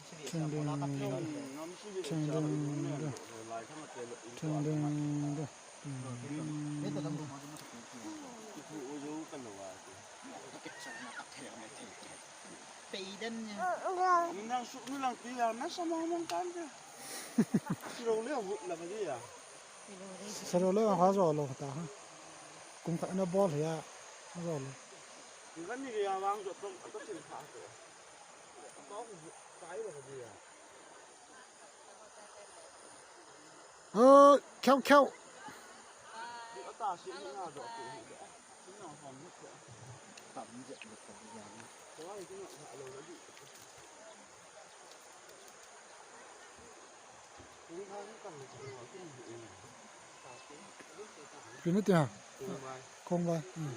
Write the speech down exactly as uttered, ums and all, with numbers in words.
Thing ding ding. Thing ding ding. Thing ding ding. Peidan niya. Minang suk nilang tiya, nasa mamang tante. Siro le huk la kadiya. Siro le ha jo lo ta ha. Kum khat na bol ya. Ha jo lo. Ngani ya wang jo tong ato sin pha ko. Ato huk kai la kadiya. Ơ, kheo kheo. Pini tia. Khong vai. Hmm.